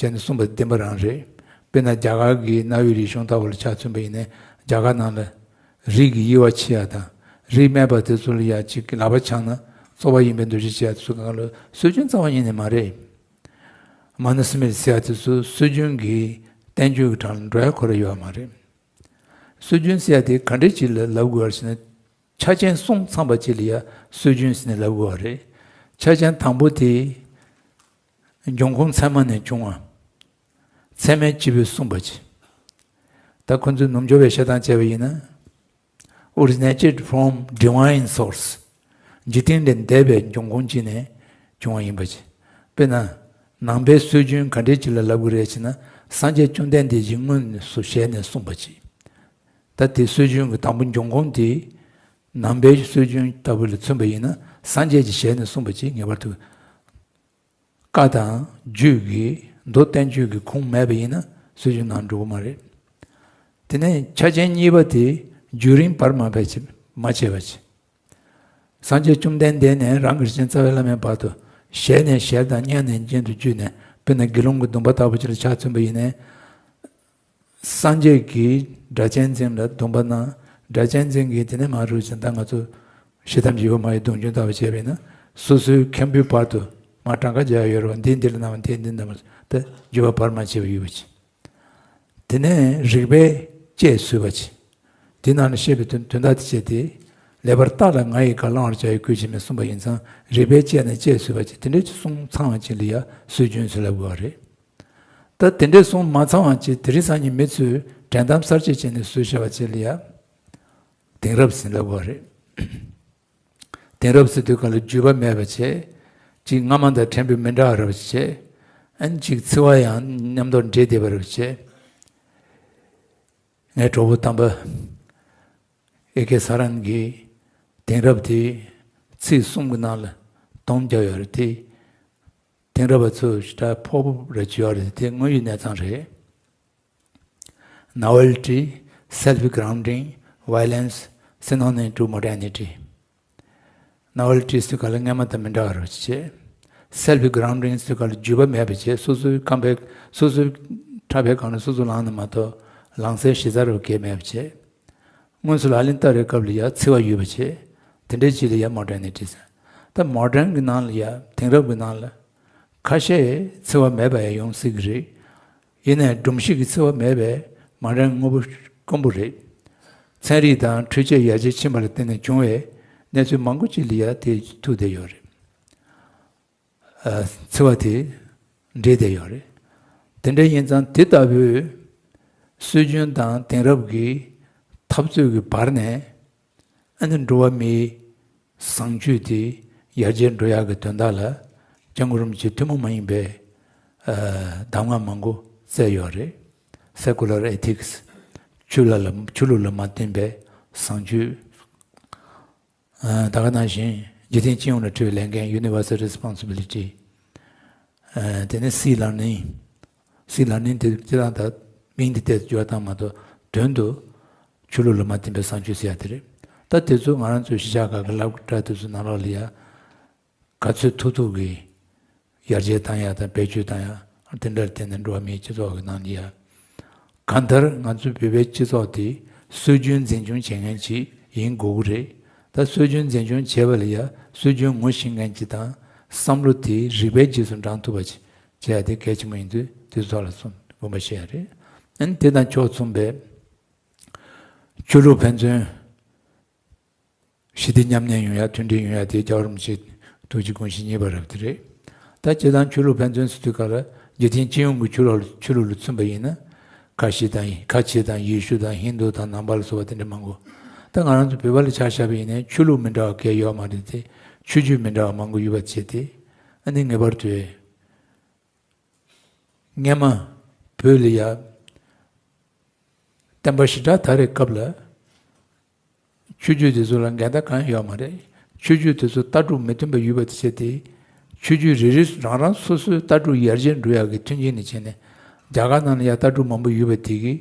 ནས་གསུངས་པ་བདེན་པ་རང་རེད། དཔེར་ན་རྒྱ་གར་གྱི་གནའ་བོའི་རིག་གཞུང་ལྟ་བུ་ལ་ཆ་མཚོན་པ་ཡིན་ན། རྒྱ་གར་ནང་ལ་རིགས་ཀྱི་དབྱེ་བ་ཕྱེ་ཡ་དང་། རིགས་སྨད་པ་དེ་ཚོ་ལ་ཡ་ཅིག་ལག་པ་འཆང་ན་བཙོག་པ་ཡིན་པའི་འདུ་ཤེས་བྱེད་ཡ་དེ་ཚོ་གང་ལ་སྲོལ་རྒྱུན་རྩ་བ་ཉིད་ནས་མ་རེད། མ་ན་སི་མིར་ཟེར་ཡ་དེ་ཚོ་སྲོལ་རྒྱུན་གྱི་བསྟན་བཅོས་ཀྱི་གྲས་ལ་འགྲོ་ཡ་ཁོ་རང་ཡོད་མ་རེད། སྲོལ་རྒྱུན་ཟེར་ཡ་དེ་ག་འདྲ་ཅིག་ལ་ལབ་དགོས་པ་ཞེ་ན། ཆ་རྐྱེན་གསུམ་ཚང་བ་ཅིག་ལ་ཡ་སྲོལ་རྒྱུན་ཟེར་ནས་ལབ་དགོས་པ་རེད། ཆ་རྐྱེན་དང་པོ་དེ་འབྱུང་ཁུངས་ཚད་མ་ནས་བྱུང་བ། ཚད་མའི་སྤྱི་བོས་གསུངས་པ་ཅིག་ད་ཁོ་ཚོས་ནུབ་ཕྱོགས་པའི་བཤད་སྟངས་བྱས་པ་ཡིན་ན། originated from divine source། འཇིག་རྟེན་ལས་འདས་པའི་འབྱུང་ཁུངས་ཅིག་ནས་བྱུང་བ་ཡིན་པ་ཅིག་དཔེར་ན། ནང་པའི་སྲོལ་རྒྱུན་ག་འདྲའི་ཅིག་ལ་ལབ་དགོས་རེད་ཅེ་ན། སངས་རྒྱས་བཅོམ་ལྡན་འདས་ཀྱིས་དངོས་སུ་ཞལ་ནས་གསུངས་པ་ཅིག་ད་ ད་དེ་སྲོལ་རྒྱུན་གྱི་དང་པོ་འབྱུང་ཁུངས་དེ་ནང་པའི་སྲོལ་རྒྱུན་ལྟ་བུ་ལ་མཚོན་པ་ཡིན་ན། སངས་རྒྱས་ཀྱི་ཞལ་ནས་གསུངས་པ་ཅིག་ངེས་པར་དུ། བཀའ་དང་རྒྱུད་ཀྱི་མདོ་བསྟན་བཅོས་ཀྱི་ཁུངས་མེད་པ་ཡིན་ན་སྲོལ་རྒྱུན་ནང་འགྲོ་གི་མ་རེད། དེ་ནས་ཆ་རྐྱེན་གཉིས་པ་དེ་རྒྱུན་རིང་བར་མ་ཕེབས་ཅིག་མ་བྱས་པ་ཅིག་སངས་རྒྱས་བཅོམ་ལྡན་འདས་ནས་རང་གི་རིན་ཆེན་རྩ་བའི་བླ་མའི་བར་དུ། ཞལ་ནས་ཞལ་དང་སྙན་ནས་སྙན་དུ་བརྒྱུད་ནས། དཔེར་ན་དགེ་སློང་གི་སྡོམ་པ་ལྟ་བུ་ཅིག་ལ་ཆ་མཚོན་པ་ཡིན་ན། སངས་རྒྱས་ཀྱིས་སྒྲ་གཅན་འཛིན་ལ་སྡོམ་པ་གནང་། སྒྲ་གཅན་འཛིན་གྱིས་དེ་ནས་མ་རུ་ཅན་ད་ང་ཚོ་ཞེ་དམ་བཞི་པ་མ་ཡི་གདུང་རྒྱུན་ལྟ་བུ་བྱས་པས་ན། སོ་སོའི་མཁན་པོའི་བར་དུ་མ་གྲངས་ཀ་བརྒྱ་ཡོད་རེད་བ། འདི་འདི་ལ་གནང་བ། འདི་འདི་གནང་བ། ད་བརྒྱུད་པ་བར་མ་བྱས་པ་ཡོད་པ་ཅིག་དེ་ནས་རིགས་པས་དཔྱད་བཟོས་པ་ཅིག་དེ་ནང་ལ་བཤད་པའི་དོན་དོན་དག་དེ་བྱས་ཏེ། ལེགས་པར་བརྟགས་ལ་ང་ཡི་བཀའ། བླང་བར་བྱ་ཡི་གུས་ཕྱིར་མིན་གསུངས་པ་ཡིན་ཙང་། རིགས་པས་དཔྱད་ནས་དཔྱད་བཟོས་པ་ཅིག་དེ་འདྲའི་ཅིག་གསུང་ཚང་བ་ཅིག་ལ་ཡ་སྲོལ་རྒྱུན་ཟེར་ལབ་དགོས་པ་རེད། ད་དེ་འདྲའི་གསུང་མ་ཚང་བ་ཅིག་དེ་རིང་སང་ཉིན་མི་ཚོས་འགྲན་གཏམ་གསར་བརྗེ་བྱས་ནས་བཟོས་བཞག་པ་ཅིག་ལ་ཡ་དེང་རབས་ཟེར་ལབ་དགོས་པ་རེད། དེང་རབས་ཟེར་དུས་ག་ལ་བརྒྱུད་པ་མེད་པ་བྱས། གཅིག་སྔ་མ་དང་ཕྲན་བུ་མི་འདྲ་བ་རེ་བ་བྱས། ཨན་གཅིག་འཚེ་བ་ཡང་མཉམ་དུ་འདྲེས་བསྡད་པ་རེ་བ་བྱས། ངའི་གྲོགས་པོ་དམ་པ་ཨེ་ཀེ་ས་རན་གྱིས་དེང་རབས་དེ་ཚིག་གསུམ་གྱི་ནང་ལ་སྡོམ་རྒྱག་ཡོད་རེད་དེ། དེང་རབས་པ་ཚོས་ཞེ་དྲག་ཕོག་པོ་རེ་བྱེད་ཡོད་རེད་དེ། དངོས་ཡོད་གནས་ཚང་རེད། Novelty, self grounding, violence, synonym to modernity. Novelty ཟེར་ག་ལ་སྔ་མ་དང་མི་འདྲ་བ་རེ་བྱས། Self grounding ཟེར་ག་ལ་བརྒྱུད་པ་མེད་པ་བྱས། སོ་སོའི་ཁང་པའི་སོ་སོའི་ཕྲག་པའི་སྒང་ནས་སོ་སོ་ལངས་ནས་མ་གཏོགས་ལངས་སའི་གཞི་རྩ་རུ་གས་མེད་པ་བྱས། དངོས་སུ་ལག་ལེན་བསྟར་བའི་སྐབས་ལ་ཡ་འཚེ་བ་ཡོད་པ་བྱས། དེ་འདྲའི་ཅིག་ལ་ཡ་མོ་ཌར་ནི་ཊི་ཟེར། ད་མོ་ཌརན་གྱི་ནང་ལ་ཡ་དེང་རབས་ཀྱི་ནང་ལ་ཁ་ཤས་འཚེ་བ་མེད་པ་ཡང་ཡོང་སྲིད་ཀྱི་རེད། ཡིན་ནའི་སྒྲོམ་གཞི་གི་འཚེ་བ་མེད་པའི་མོ་ཌརན་དངོས་པོ་དཀོན་པོ་རེད། ཚན་རིག་དང་འཕྲུལ་ཆས་ཡར་རྒྱས་ཕྱིན་པ་ལ་བརྟེན་ནས་བྱུང་བའི་གནས་ཚུལ་མང་པོ་ཅིག་ལ་ཡ་དེ་ཐུག་བསྡད་ཡོད་རེད། ཨ། འཚེ་བ་དེ་འདྲེས་བསྡད་ཡོད་རེད། དེ་འདྲ་ཡིན་ཙང་དེ་ལྟ་བུའི་སྲོལ་རྒྱུན་དང་དེང་རབས་ཀྱི་འཐབ་རྩོད་ཀྱི་བར་ནས། ཨ་ནི་འགྲོ་བ་མིའི་བཟང་སྤྱོད་དེ་ཡར་རྒྱས་འགྲོ་ཡག་གི་དོན་དག་ལ་སྐྱབས་མགོན་རིན་པོ་ཆེས་ཐུན་མོང་མ་ཡིན་པའི་ཨ་གདམས་ངག་མང་པོ་སྩལ་ཡོད་རེད། Secular ethics, ཆོས་ལ་ལ་ཆོས་ལུགས་ལ་མ་བརྟེན་པའི་བཟང་སྤྱོད། ཨ་ད་ག་ནང་བཞིན་འཇིག་རྟེན་སྤྱི་ཡོངས་ལ་འཕྲོད་པའི་ལས་འགན། Universal responsibility. ཨ་དེ་ནས་སྲིད་ལ་ནི། སྲིད་ལ་ནི་དེ་སྤྱིར་བཏང་ད་མིང་དེ་ཏོག་ཙམ་བསྒྱུར་བཏང་མ་གཏོགས། དོན་དུ་ཆོས་ལུགས་ལ་མ་བརྟེན་པའི་བཟང་སྤྱོད་ཟེར་ཡ་དེ་རེད། ད་དེ་ཚོ་ང་རང་ཚོའི་གཞིས་ཆགས་ཁག་གི་སློབ་གྲྭ་དེ་ཚོ་ནང་ལོགས་ལ་ཡ་ག་ཚོད་ཐུབ་ཐུབ་ཀྱིས་ཡར་རྒྱས་བཏང་ཡ་དང་བེད་སྤྱོད་བཏང་ཡ། དེ་འདྲར་བརྟེན་ནས་འགྲོ་བ་མིའི་སྤྱི་ཚོགས་ཀྱི་ནང་ལ་ཡ། གང་ལྟར་ང་ཚོའི་བོད་པའི་སྤྱི་ཚོགས་དེ་སྲོལ་རྒྱུན་འཛིན་སྐྱོང་བྱེད་མཁན་ཅིག་ཡིན་དགོས་ཀྱི་རེད། ད་སྲོལ་རྒྱུན་འཛིན་སྐྱོང་བྱེད་པ་ལ་ཡ་སྲོལ་རྒྱུན་ངོ་ཤེས་མཁན་ཅིག་དང་། བསམ་བློ་དེ་རིགས་པའི་རྗེས་སུ་འབྲང་ཐུབ་པ་ཅིག་བྱེད་ཡ་དེ་གལ་ཆེན་པོ་ཡིན་དུས་དེ་ཚོ་ཐོག་ལ་གསུང་དགོངས་པ་བཞེས་ཡ་རེད། ཨ་ནི་དེ་དང་ཕྱོགས་མཚུངས་པའི་ཆོས་ལུགས་ཕན་ཚུན་ཞི་བདེ་མཉམ་གནས་ཡོང་ཡ། མཐུན་སྒྲིལ་ཡོང་ཡ་དེ་རྒྱལ་བ་རིན་པོ་ཆེའི་ཐུགས་ཀྱི་དགོངས་གཞི་གཉིས་པ་རབ་དེ་རེད། ད་སྤྱིར་བཏང་ཆོས་ལུགས་ཕན་ཚུན་ཟེར་དུས་ག་ལ་འཇིག་རྟེན་སྤྱི་ཡོངས་ཀྱི་ཆོས་ལུགས་ཆོས་ལུགས་ལ་མཚོན་པ་ཡིན་ན། ཁ་ཆེ་དང་ཁ་ཆེ་དང་ཡེ་ཤུ་དང་ཧིན་དུ་དང་ནང་པ་ལ་སོགས་པ་དེ་འདྲ་མང་པོ། ད་ང་རང་ཚོ་བོད་པ་ལ་ཆ་བཞག་པ་ཡིན་ན་ཆོས་ལུགས་མི་འདྲ་བ་གང་ཡང་ཡོད་མ་རེད་དེ། ཆོས་བརྒྱུད་མི་འདྲ་བ་མང་པོ་ཡོད་པ་བྱས་ཏེ། ཨ་ནི་ངེས་པར་དུ་སྔོན་མ་བོད་ལ་ཡ་བསྟན་པ་ཞེ་དྲག་དར་བའི་སྐབས་ལ། ཆོས་བརྒྱུད་དེ་ཚོ་ལ་འགལ་ཟླ་གང་ཡང་ཡོད་མ་རེད། ཆོས་བརྒྱུད་དེ་ཚོ་ལྟ་གྲུབ་མི་མཐུན་པ་ཡོད་པ་དེ་བྱས་ཏེ། ཆོས་བརྒྱུད་རེ་རེ་རང་རང་སོ་སོའི་ལྟ་གྲུབ་ཡར་རྒྱས་འགྲོ་ཡག་གི་མཐུན་རྐྱེན་ནི་བྱས་ནས། རྒྱ་གར་ནང་ལ་ཡང་ལྟ་གྲུབ་མང་པོ་ཡོད་པ་དེ་གིས་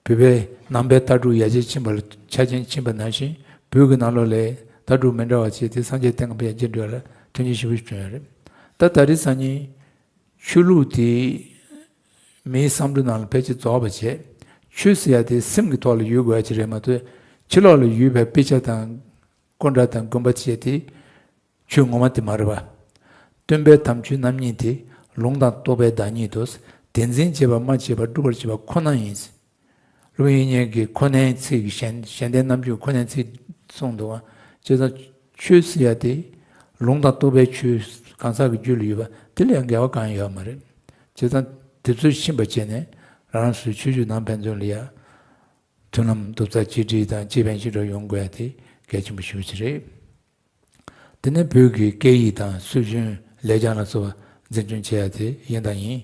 བོད་པའི་ནང་པའི་ལྟ་གྲུབ་ཡར་རྒྱས་ཕྱིན་པ་ལ་ཆ་རྐྱེན་ཕྱིན་པ་ནང་བཞིན། བོད་ཀྱི་ནང་ལོགས་ལ་ལྟ་གྲུབ་མི་འདྲ་བ་བྱས་ཏེ་སངས་རྒྱས་བསྟན་པ་ཡར་རྒྱས་འགྲོ་ཡག་ལ་མཐུན་རྐྱེན་ཞེ་པོ་ཞིག་བྱུང་ཡོད་རེད། ད་ད་རེས་སང་ཉིན། ཆོས་ལུགས་དེ་མིའི་བསམ་བློ་ནང་ལ་ཕལ་ཆེར་རྫོགས་པ་བྱས། ཆོས་ཟེར་ཡ་དེ་སེམས་ཀྱི་ཐོག་ལ་ཡོད་དགོས་ཡ་ཅིག་རེད་མ་གཏོགས། ཕྱི་ལོགས་ལ་ཡོད་པའི་དཔེ་ཆ་དང་སྐོར་འདྲ་དང་དགོན་པ་བྱས་ཏེ་ཆོས་ངོ་མ་དེ་མ་རེད་པ། སྟོན་པའི་དམ་ཆོས་རྣམ་གཉིས་དེ། ལུང་དང་རྟོགས་པའི་བདག་ཉིད་དོ། དེ་འཛིན་བྱེད་པ་སྨྲ་བྱེད་པ་སྒྲུབ་པར་བྱེད་པ་ཁོ་ན་ཡིན། སློབ་དཔོན་དབྱིག་གཉེན་གྱི་ཁོ་ནའི་ཚིག་གཞན་གཞན་ལྡན་རྣམ་བཅུ་ཁོ་ནའི་ཚིག་གསུངས་འདུག་པ། བྱས་ཙང་ཆོས་ཟེར་ཡ་དེ་ལུང་དང་རྟོགས་པའི་ཆོས་གང་ཟག་གི་རྒྱུད་ལ་ཡོད་པ་དེ་ལ་ཡང་འགལ་བ་གང་ཡང་ཡོད་མ་རེད། བྱས་ཙང་དེ་ཚོ་ཤེས་པ་བྱས་ནས་རང་རང་སོའི་ཆོས་བརྒྱུད་ནང་ཕན་ཚུན་ལ་ཡ་མཐུན་ལམ་རྡོག་རྩ་གཅིག་སྒྲིལ་དང་གཅིག་ཕན་གཅིག་གྲོགས་ཡོང་དགོས་ཡ་དེ་གལ་ཆེན་པོ་ཞེ་པོ་ཅིག་རེད། དེ་ནས་བོད་ཀྱི་སྐད་ཡིག་དང་སྲོལ་རྒྱུན་ལེགས་བྱང་ལ་སོགས་པ་འཛིན་སྐྱོང་བྱེད་ཡ་དེ་ཡིན་དང་ཡིན།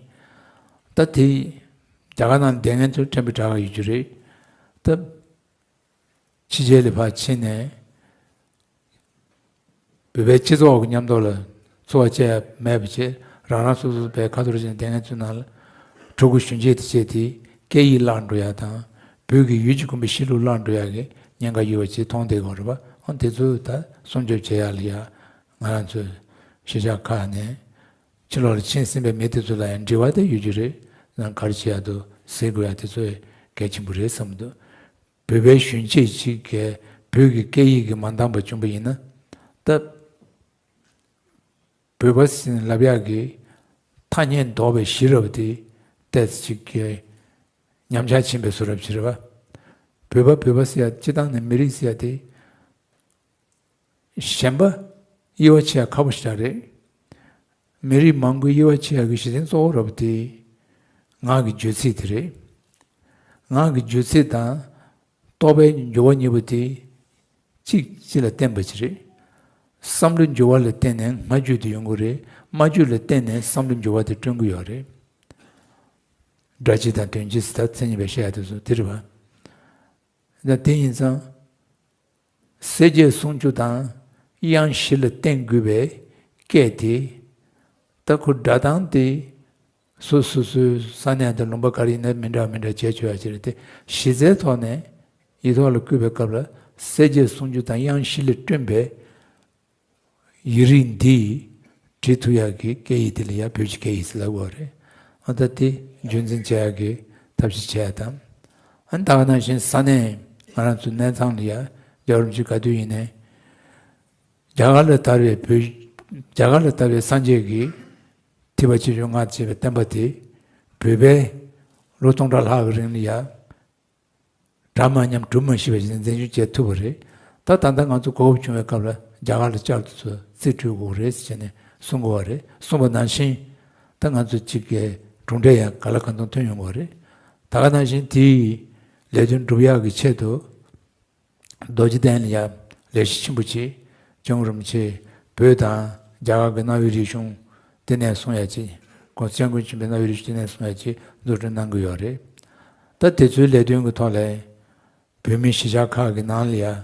ད་དེ་རྒྱ་གར་ནང་བསྡད་མཁན་ཚོ་ཕྲན་བུ་དྲག་ག་ཡོད་རྒྱུ་རེད། ད་ ཕྱི་རྒྱལ་ལ་ཕར་ཕྱིན་ནས། བོད་པའི་སྤྱི་ཚོགས་ཀྱི་མཉམ་དུ་ལ་འཚོ་བ་བྱས་མེད་པ་བྱས། རང་རང་སོ་སོ་བའི་ཁ་ཐོར་ཅན་སྡེ་ངན་ཚོའི་ནང་ལ་ཕྲུ་གུ་གཞོན་སྐྱེས་དེ་བྱས་ཏེ་སྐད་ཡིག་བརླག་འགྲོ་ཡ་དང་། བོད་ཀྱི་ཡུལ་གྱི་དགོན་པའི་གཤིས་ལུགས་བརླག་འགྲོ་ཡ་གི་ཉེན་ཁ་ཡོད་པ་ཅིག་མཐོང་བསྡད་ཀྱི་ཡོད་རེད་པ། ཨ་དེ་ཚོ་ད་སྲུང་སྐྱོབ་བྱེད་ཡ་ལ་ཡ་ང་རང་ཚོའི་གཞིས་ཆགས་ཁག་ནས་ཕྱི་ལོགས་ལ་ཕྱིན་ཟིན་པའི་མི་དེ་ཚོ་ལ་ཡང་འབྲེལ་བ་དེ་ཡོད་རྒྱུ་རེད། ནང་ག་རེ་བྱེད་ཡ་འདུག་ཟེར་དགོས་ཡ་དེ་ཚོ་གལ་ཆེན་པོ་རེད་བསམ་གྱི་འདུག་བོད་པའི་གཞོན་སྐྱེས་ཅིག་གིས་བོད་ཀྱི་སྐད་ཡིག་གིས་མ་འདང་པ་བྱུང་པ་ཡིན་ན། ད་བོད་པ་ཟེར་ནས་ལབ་ཡག་གི་ཐ་སྙད་འདོགས་པའི་གཞི་རབ་དེ་ཏོག་ཙམ་ཅིག་གི་ཉམས་ཆག་ཕྱིན་པའི་བཟོ་འདྲ་ཅིག་རེད་པ། བོད་པ་བོད་པ་ཟེར་ཡ་སྤྱིར་བཏང་ནས་མི་རིགས་ཟེར་ཡ་དེ། གཞན་པ་དབྱེ་བ་ཕྱེ་ཡ་ཁག་པོ་ཞིག་རེད། མི་རིགས་མང་པོའི་དབྱེ་བ་ཕྱེ་ཡ་གི་གཞི་རྟེན་གཙོ་བོ་ར་བ་དེ་ངག་གི་རྒྱུད་ཚིག་དེ་རེད། ངག་གི་རྒྱུད་ཚིག་དང་རྟོག་པའི་འགྱུར་བ་གཉིས་པོ་དེ་གཅིག་གཅིག་ལ་བརྟེན་པ་ཅིག་རེད། བསམ་བློའི་འགྱུར་བ་ལ་བརྟེན་ནས་སྔ་རྒྱུད་དེ་ཡོང་གི་རེད། སྨྲ་བརྗོད་ལ་བརྟེན་ནས་བསམ་བློའི་འགྱུར་བ་དེ་བསྐྲུན་གྱི་ཡོད་རེད། སྒྲ་སྤྱི་དང་དོན་སྤྱི་ཟེར་ད་མཚན་ཉིད་པའི་བཤད་ཡ་དེ་ཚོ་དེ་རེད་པ། ད་དེ་ཡིན་ཙང་། གསལ་བྱེད་སུམ་ཅུ་དང་དབྱངས་བཞི་ལ་བརྟེན་དགོས་པའི་སྐད་དེ། ད་ཁོ་སྒྲ་གདངས་དེ་སོ་སོ་སོའི་ས་གནས་དང་ལུང་པ་ག་རེ་ཡིན་ན་མི་འདྲ་མི་འདྲ་བྱས་ཆོག་ཡ་ཅིག་རེད་དེ། གཞི་རྩའི་ཐོག་ནས་ཡིག་ཐོག་ལ་བཀོད་པའི་སྐབས་ལ་གསལ་བྱེད་སུམ་ཅུ་དང་དབྱངས་བཞི་ལས་བསྐྲུན་པའི་ཡིག་རིགས་འདིས་བྲིས་ཐུབ་ཡག་གི་སྐད་ཡིག་དེ་ལ་ཡང་བོད་ཀྱི་སྐད་ཡིག་ཟེར་ལབ་དགོས་རེད། ཨ་ད་དེ་རྒྱུན་འཛིན་བྱེད་ཡག་གི་ཐབས་ཤེས་བྱེད་ཡག་དང་། ཨ་ད་ག་ནང་བཞིན་ས་གནས་ང་རང་ཚོའི་གནས་ཚང་ལ་ཡང་རྒྱལ་བ་རིན་པོ་ཆེ་ག་དུས་ཡིན་ནའི་རྒྱ་གར་ལ་དར་བའི་བོད། རྒྱ་གར་ལ་དར་བའི་སངས་རྒྱས་ཀྱི་ཐེག་པ་ཆེ་ཆུང་ལྔ་ཅེས་པའི་བསྟན་པ་དེ་བོད་པས་ལོ་སྟོང་ཕྲག་ལྷག་གི་རིང་ལ་ཡང་། གྲ་མ་ཉམས་གྲུ་མ་ཞིག་པ་ཞིག་འཛིན་སྐྱོང་བྱེད་ཐུབ་པ་རེད། ད་ད་ལྟ་ང་ཚོ་གོ་སྐབས་བྱུང་བའི་སྐབས་ལ་རྒྱ་གར་ལ་བཅར་དུ་ཚུར་རྩིས་སྤྲོད་དགོས་རེད་ཟེར་ནས་གསུང་དགོས་པ་རེད། གསུངས་པ་ནང་བཞིན་ད་ང་ཚོ་གཅིག་གི་གྲུབ་འབྲས་ཡང་ག་ལ་གང་འཚམ་ཐོན་ཡོང་གི་རེད། ད་ག་ནང་བཞིན་དེའི་ལས་དོན་སྒྲུབ་ཡག་གི་ཆེད་དུ། རྡོ་རྗེ་གདན་ལ་ཡང་ལས་གཞི་ཆེན་པོ་ཆེ་ཇོ་བོ་རིན་པོ་ཆེ་བོད་དང་རྒྱ་གར་གྱི་གནའ་བོའི་རིག་གཞུང་དེ་ནས་གསུང་ཡ་ཆེ། གོང་ས་སྐྱབས་མགོན་ཆེན་པོའི་གནའ་བོའི་རིག་གཞུང་དེ་ནས་གསུང་ཡ་ཆེ་འཛུགས་སྐྲུན་གནང་གི་ཡོད་རེད། ད་དེ་ཚོའི་ལས་དོན་གྱི་ཐོག་ལ་བོད་མིའི་གཞིས་ཆགས་ཁག་གི་ནང་ལ་ཡང་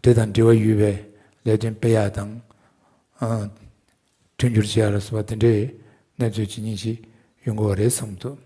དེ་དང་འབྲེལ་བ་ཡོད་པའི་ལས་དོན་སྤེལ་ཡ་དང་། ཨ། མཐུན་འགྱུར་བྱེད་ཡ་ལ་སོགས་པ་དེ་འདྲའི་གནས་ཚུལ་ཇི་སྙེད་ཅིག་ཡོང་གི་ཡོད་རེད་བསམ་འདུག